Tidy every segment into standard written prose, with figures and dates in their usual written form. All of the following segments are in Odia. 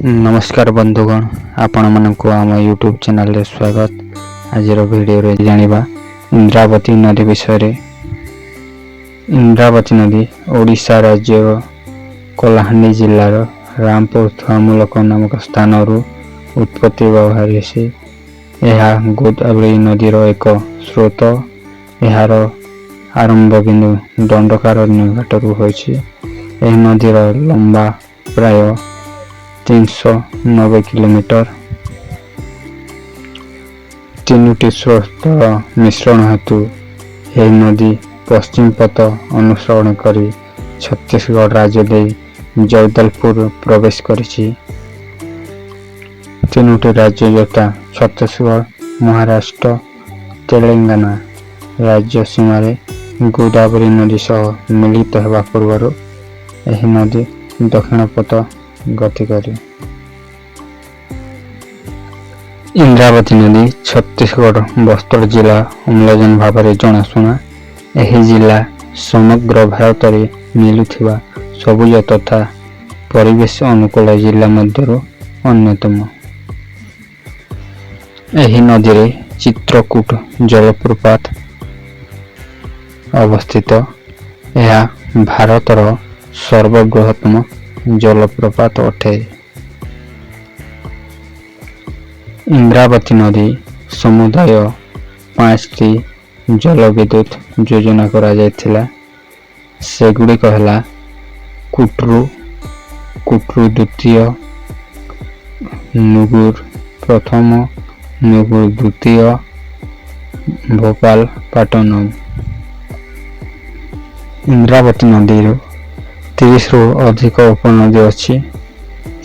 ନମସ୍କାର ବନ୍ଧୁଗଣ, ଆପଣମାନଙ୍କୁ ଆମ ୟୁଟ୍ୟୁବ୍ ଚ୍ୟାନେଲରେ ସ୍ୱାଗତ। ଆଜିର ଭିଡ଼ିଓରେ ଜାଣିବା ଇନ୍ଦ୍ରାବତୀ ନଦୀ ବିଷୟରେ। ଇନ୍ଦ୍ରାବତୀ ନଦୀ ଓଡ଼ିଶା ରାଜ୍ୟର କଳାହାଣ୍ଡି ଜିଲ୍ଲାର ରାମପୁର ଥୁଆମୂଲକ ନାମକ ସ୍ଥାନରୁ ଉତ୍ପତ୍ତି ବାହାରିଛି। ଏହା ଗୋଦାବରୀ ନଦୀର ଏକ ସ୍ରୋତ। ଏହାର ଆରମ୍ଭ ବିନ୍ଦୁ ଦଣ୍ଡକାରଣ୍ୟ ଘାଟରୁ ହୋଇଛି। ଏହି ନଦୀର ଲମ୍ବା ପ୍ରାୟ 390 କିଲୋମିଟର। ତିନୋଟି ସ୍ରୋତର ମିଶ୍ରଣ ହେତୁ ଏହି ନଦୀ ପଶ୍ଚିମ ପଥ ଅନୁସରଣ କରି ଛତିଶଗଡ଼ ରାଜ୍ୟ ଦେଇ ଜଗଦଲପୁର ପ୍ରବେଶ କରିଛି। ତିନୋଟି ରାଜ୍ୟ ଯଥା ଛତିଶଗଡ଼, ମହାରାଷ୍ଟ୍ର, ତେଲେଙ୍ଗାନା ରାଜ୍ୟ ସୀମାରେ ଗୋଦାବରୀ ନଦୀ ସହ ମିଳିତ ହେବା ପୂର୍ବରୁ ଏହି ନଦୀ ଦକ୍ଷିଣ ପଥ ଗତି କରେ। ଇନ୍ଦ୍ରାବତୀ ନଦୀ ଛତିଶଗଡ଼ ବସ୍ତର ଜିଲ୍ଲା ଅମ୍ଳଜାନ ଭାବରେ ଜଣାଶୁଣା। ଏହି ଜିଲ୍ଲା ସମଗ୍ର ଭାରତରେ ମିଳୁଥିବା ସବୁଜ ତଥା ପରିବେଶ ଅନୁକୂଳ ଜିଲ୍ଲା ମଧ୍ୟରୁ ଅନ୍ୟତମ। ଏହି ନଦୀରେ ଚିତ୍ରକୂଟ ଜଳପ୍ରପାତ ଅବସ୍ଥିତ। ଏହା ଭାରତର ସର୍ବବୃହତ୍ତମ ଜଳପ୍ରପାତ ଅଟେ। ଇନ୍ଦ୍ରାବତୀ ନଦୀ ସମୁଦାୟ ପାଞ୍ଚଟି ଜଳବିଦ୍ୟୁତ ଯୋଜନା କରାଯାଇଥିଲା। ସେଗୁଡ଼ିକ ହେଲା କୁଟରୁ, କୁଟରୁ ଦ୍ୱିତୀୟ, ନୁଗୁର ପ୍ରଥମ, ନୁଗୁର ଦ୍ୱିତୀୟ, ଭୋପାଳ ପାଟନମ। ଇନ୍ଦ୍ରାବତୀ ନଦୀରୁ 30ରୁ ଅଧିକ ଉପନଦୀ ଅଛି।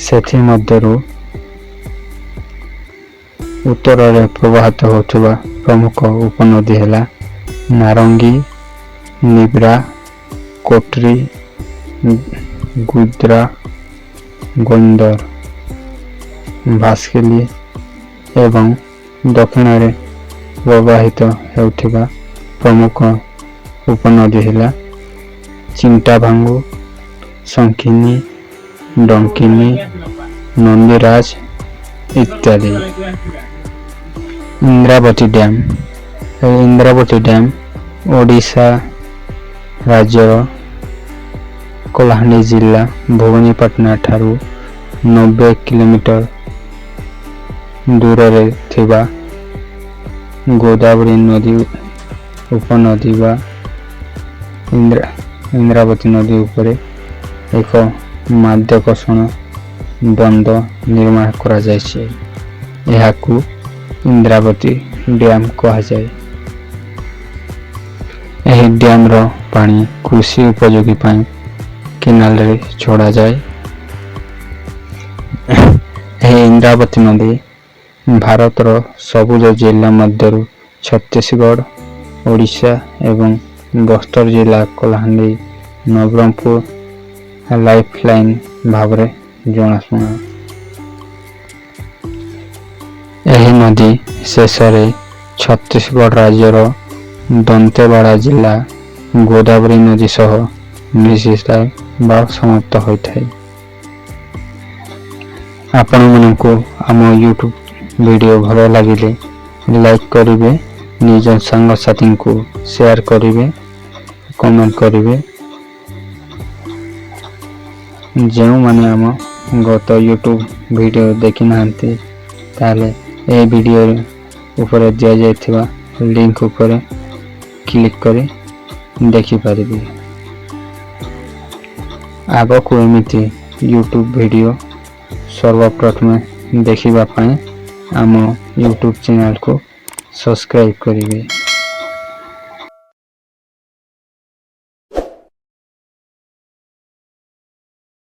ସେଥିମଧ୍ୟରୁ ଉତ୍ତରରେ ପ୍ରବାହିତ ହେଉଥିବା ପ୍ରମୁଖ ଉପନଦୀ ହେଲା ନାରଙ୍ଗୀ, ନିବ୍ରା, କୋଟ୍ରି, ଗୁଦ୍ରା, ଗୋନ୍ଦର, ଭାସ୍କେଲି ଏବଂ ଦକ୍ଷିଣରେ ପ୍ରବାହିତ ହେଉଥିବା ପ୍ରମୁଖ ଉପନଦୀ ହେଲା ଚିଣ୍ଟାଭାଙ୍ଗୁ, ଶଙ୍ଖିନୀ, ଡଙ୍କିନୀ, ନନ୍ଦିରାଜ ଇତ୍ୟାଦି। ଇନ୍ଦ୍ରାବତୀ ଡ୍ୟାମ୍। ଇନ୍ଦ୍ରାବତୀ ଡ୍ୟାମ୍ ଓଡ଼ିଶା ରାଜ୍ୟର କଳାହାଣ୍ଡି ଜିଲ୍ଲା ଭବାନୀପାଟଣା ଠାରୁ 90 କିଲୋମିଟର ଦୂରରେ ଥିବା ଗୋଦାବରୀ ନଦୀ ଉପନଦୀ ବା ଇନ୍ଦ୍ରାବତୀ ନଦୀ ଉପରେ ଏକ ମାଧ୍ୟାକର୍ଷଣ ବନ୍ଧ ନିର୍ମାଣ କରାଯାଇଛି। ଏହାକୁ ଇନ୍ଦ୍ରାବତୀ ଡ୍ୟାମ୍ କୁହାଯାଏ। ଏହି ଡ୍ୟାମ୍ର ପାଣି କୃଷି ଉପଯୋଗୀ ପାଇଁ କେନାଲରେ ଛଡ଼ାଯାଏ। ଏହି ଇନ୍ଦ୍ରାବତୀ ନଦୀ ଭାରତର ସବୁଜ ଜିଲ୍ଲା ମଧ୍ୟରୁ ଛତିଶଗଡ଼, ଓଡ଼ିଶା ଏବଂ ବସ୍ତର ଜିଲ୍ଲା କଳାହାଣ୍ଡି, ନବରଙ୍ଗପୁର ଲାଇଫ୍ ଲାଇନ୍ ଭାବରେ ଜଣାଶୁଣା। ଏହି ନଦୀ ଶେଷରେ ଛତିଶଗଡ଼ ରାଜ୍ୟର ଦନ୍ତେବାଡ଼ା ଜିଲ୍ଲା ଗୋଦାବରୀ ନଦୀ ସହ ମିଶିଥାଏ ବା ସମାପ୍ତ ହୋଇଥାଏ। ଆପଣମାନଙ୍କୁ ଆମ ୟୁଟ୍ୟୁବ୍ ଭିଡ଼ିଓ ଭଲ ଲାଗିଲେ ଲାଇକ୍ କରିବେ, ନିଜ ସାଙ୍ଗସାଥୀଙ୍କୁ ସେୟାର କରିବେ, କମେଣ୍ଟ କରିବେ। ଯେଉଁମାନେ ଆମ ଗତ ୟୁଟ୍ୟୁବ୍ ଭିଡ଼ିଓ ଦେଖିନାହାନ୍ତି, ତାହେଲେ ଏହି ଭିଡ଼ିଓ ଉପରେ ଦିଆଯାଇଥିବା ଲିଙ୍କ ଉପରେ କ୍ଲିକ୍ କରି ଦେଖିପାରିବେ। ଆଗକୁ ଏମିତି ୟୁଟ୍ୟୁବ୍ ଭିଡ଼ିଓ ସର୍ବପ୍ରଥମେ ଦେଖିବା ପାଇଁ ଆମ ୟୁଟ୍ୟୁବ୍ ଚ୍ୟାନେଲକୁ ସବସ୍କ୍ରାଇବ୍ କରିବେ।